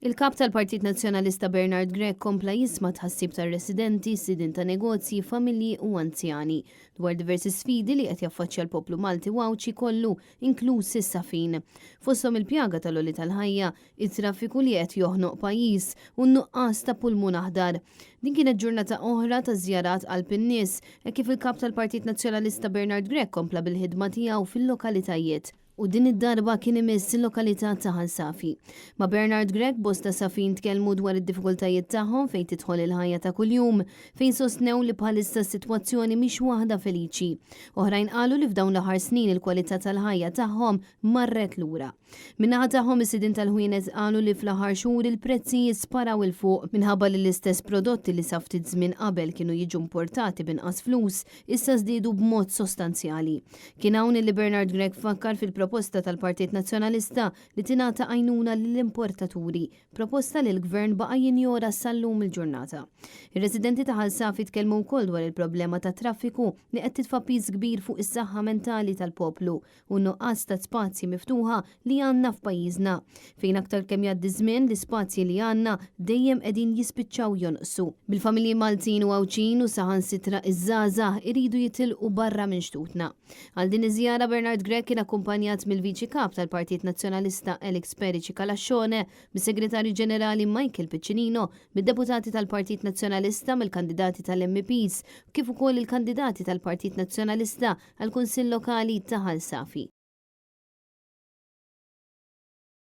Il-Kap tal-Partit Nazzjonalista Bernard Grech kompla jisma' tħassib tar-residenti, sidien ta' negozji, familji u anzjani dwar diversi sfidi li qed jaffaċċja l-poplu Malti u Għawdxi kollu, inkluż is-safin. Fosthom il-pjaga tal-għoli tal-ħajja, it-traffiku li qed joħnoq pajjiż u n-nuqqas ta' pulmun aħdar. Din kienet ġurnata oħra ta' żjarat qalb in-nies, hekk kif il-Kap tal-Partit Nazzjonalista Bernard Grech kompla bil-ħidma tiegħu fil-lokalitajiet. U din id-darba kien imiss il-lokalità ta' Ħal Safi. Ma' Bernard Grech bosta Safin tkellmu dwar id-diffikultajiet tagħhom fejn tidħol il-ħajja ta' kuljum, fejn sostnew li bħalissa s-sitwazzjoni mhix waħda feliċi. Oħrajn qalu li f'dawn l-aħħar snin il-kwalità tal-ħajja tagħhom marret lura. Min-naħa tagħhom is-sidien tal-ħwienet qalu li fl-aħħar xhur il-prezzijiet sparaw 'il fuq minħabba li l-istess prodotti li sa ftit żmien qabel kienu jiġu importati b'inqas flus issa żdiedu b'mod sostanzjali. Kien hawn illi Bernard Grech fakkar fil-proposta tal-Partit Nazzjonalista li tingħata għajnuna lill-importaturi, proposta li l-Gvern baqa' jinjora sal-lum il-ġurnata. Ir-residenti ta' Ħal Safi tkellmu wkoll dwar il-problema tat-traffiku li qed titfa' piż kbir fuq is-saħħa mentali tal-poplu u n-nuqqas ta' spazji miftuħa li għandna f'pajjiżna, fejn aktar kemm jgħaddi ż-żmien l-ispazji li għandna dejjem qegħdin jispiċċaw jonqsu. Bil-familji Maltin u Għawdxin u saħansitra iż-żgħażagħ iridu jitilqu barra minn xtutna. Għal din iż-żjara Bernard Grech kien akkumpanjat mill-Viċi Kap tal-Partit Nazzjonalista Alex Perici Calascione, mis-Segretarju Ġenerali Michael Piccinino, mid-Deputati tal-Partit Nazzjonalista, mill-kandidati tal-MEPs kif ukoll il-kandidati tal-Partit Nazzjonalista għall-Kunsill Lokali ta' Ħal Safi.